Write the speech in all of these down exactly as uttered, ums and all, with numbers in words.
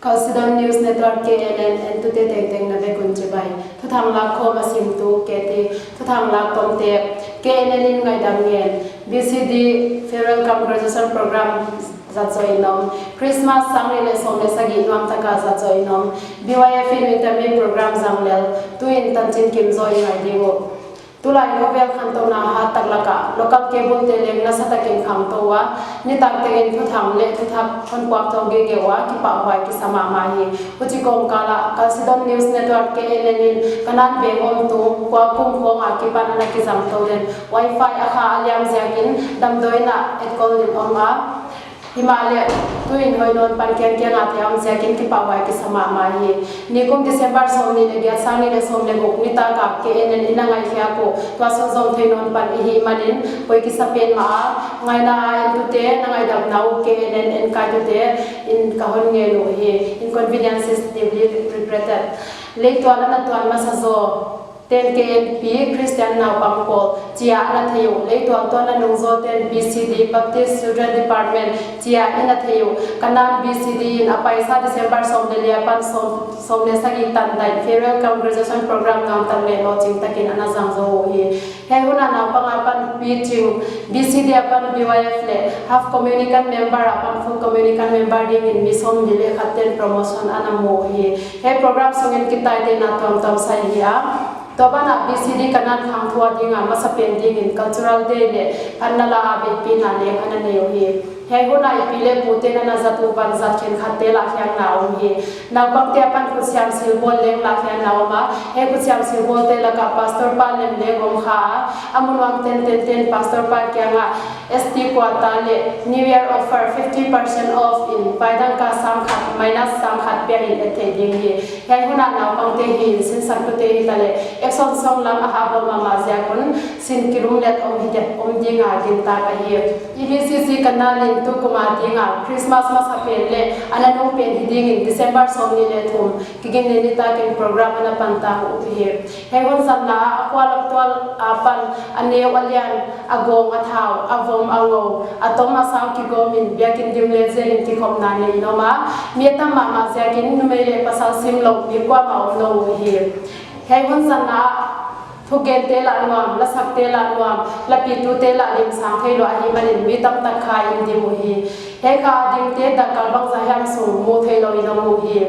Khalsidawng News Network, K N N, entute tengteng na vek un chibai. Thuthang lak khawm a simtu K T, thuthang lak tomte, K N N in ngaidam ngen. B C D Farewell cum Graduation Program zat zoh in om. Christmas sang nih leh sawm leh sagih nuam taka zat zoh in om. B Y F in Winter Meet Program zang lel, tuin tanchin kim zaw i ngai ding uh. Tulai khovel khantouhna hat tak laka local cable te leng nasa takin khangtou ua, nitak tengin thuthang leh thuthak hon puak tou gege ua, kipahhuai kisa mahmah hi. Huchi kawmkala Khalsidawng News Network, K N N in Kanan veng om tung kua kum khawng akipan ana kizang tou den, wifi a kha a liam ziakin damdawi in a etkol in om a. Himahleh, tuin hoih nawn pan kiangkiang a thei om ziakin kipahhuai kisa mahmah hi. Nikum December sawmnih leh giat, sang nih leh sawm leh guk nitak a K N N in a ngaihkhiak uh tua sunzom thei nawn pan i hih manin poi kisa pen mah a, ngaihna a entute, na ngaihdamna uh K N N enkaihtute in ka hon ngen uh hi. Inconvenience is deeply regretted. Leitual ana tuan masa zaw ten K N P, Christian naupang pawl, chia ana thei uh. Leitual tuan a nungzaw ten B C D, Baptist Children Department, chia ana thei uh. Kanan B C D in a paisa December sawm leh li apan sawm, sawm leh sagih tan dai Farewell cum Graduation Program nuam tak leh lawhcing takin ana zang zaw uh hi. Hiai hun a naupang apan piching, B C D apan B Y F leh half communicant member apan full communicant member dingin mi sawmnih leh khat ten promotion ana mu uh hi. Hiai program sungin kitaitehna tuamtuam sa hi a. Tua banah B C D Kanan khangthu a dinga masa pen dingin Cultural Day leh phatna la a beipihna leng ana nei uh hi. Hiai hun a i pi leh pute in ana zat uh vanzat khenkhatte lahkhiakna om hi. Naupangte apan khutsiam silbawl leng lahkhiakna om a. Hiai khutsiam silbawlte laka pastor pa lem leng om kha a. A mu nuam tenten ten pastor pa kianga S T quarter leh New Year offer fifty percent off in, vaidangka sang khat minus sang khat piak in et thei ding hi. Hiai hun a naupangte hi, sinsaktute hitaleh, action song lam a hahbawl mahmah ziak un, sin kilumlet om hi dek, om dinga gintak ahi. E B C C Kanan in tukum a dinga Christmas masa pen leh ana nung pen hi dingin December sawmnih leh thum, kiginni nitakin program ana pan ta uh hi. Hiai hun zatna a, a khualaktual apan a neu a lian, a gawng a thau, a vom a ngou, a tom a sau kigawmin biakin dim leh zelin kikhopna nei in om a. Mi a tam mahmah ziakin numei leh pasal simlouh mi kuamah omlou uh hi. Hiai hun zatna a thugente lah nuam, lasakte lah nuam, lapitute lah limsang theilou ahihmanin mi tamtak kha in dim uh hi. Hiai kha a dimte dakkal bangzah hiam sung mu theilou in om uh hi.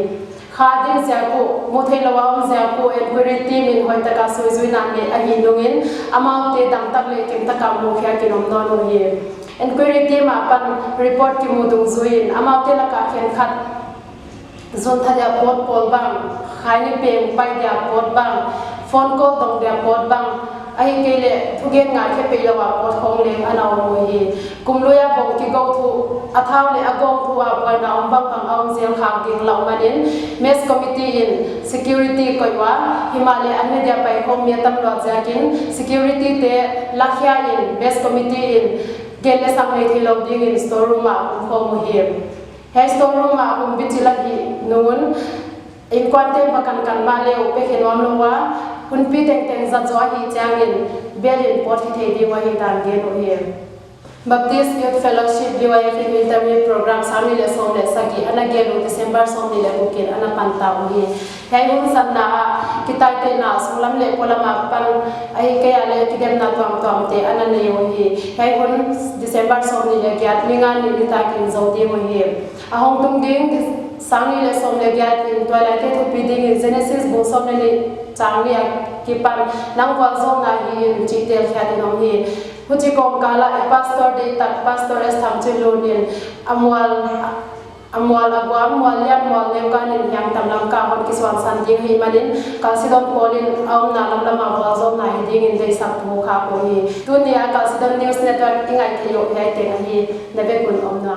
Kha a dim ziak uh, mu theilou a om ziak uh, enquiry team in hoihtaka suizuina nei ahih nungin, amaute dangtak leh kimtaka mukhiakin om nawn uhi. Enquiry team apan report kimu dungzuiin, amaute laka khenkhat zun tha dia pawt pawl bang, khaini peng pai dia pawt bang, phone call dong dia pawt bang, ahihkeileh thugen ngaikhe peihlou a pawt khawng leng ana om uhi. Kum lui a bawng kigo thu, a thau leh a gawng thu a buaina om bangbang a om zel khak ding lah uh manin, mess committee in security koih ua, himahleh an media pai khawm mi a tam luat ziakin, security te lakhia in, mess committee in gen leh sak nei theilou dingin store room a um khawm uhi. Hiai store room a um bichil ahih nungin, inkuante va kankan mahleh uh pe khe nuamlou ua, hunpi tengteng zat zoh ahih chiangin, bel in pawt hi thei ding uh ahihdan gen uhi. Baptist Youth Fellowship, B Y F in Winter Meet Program sang nih leh sawm leh sagih ana gel uh December sawmnih leh guk in ana pan ta uhi. Hiai hun zatna a kitaitehna sunglam leh polam apan ahihkeileh kidemna tuamtuamte ana nei uhi. Hiai hun December sawmnih leh giat, ni nga ni nitakin zou ding uhi. A hongtung ding sang nih leh sawm leh giat in tuailaite thupi dingin Genesis bung sawm leh nih chang nih akipan nang vualzawlna hi in chih telkhiat in om hi. Huchi kawmkala i pastor deihtak Pastor S Thangchinlun in a mual, a mual a guam, mual lian mual neu kanin hiang tamlam ka hon kisuansan ding ahihmanin, Khalsidawng pawl in a omna lamlam a vualzawlna hi dingin deihsaktu ka hon hi. Tuni a Khalsidawng News Network i ngaihkhiak uh hiai teng ahi, na vek un omna.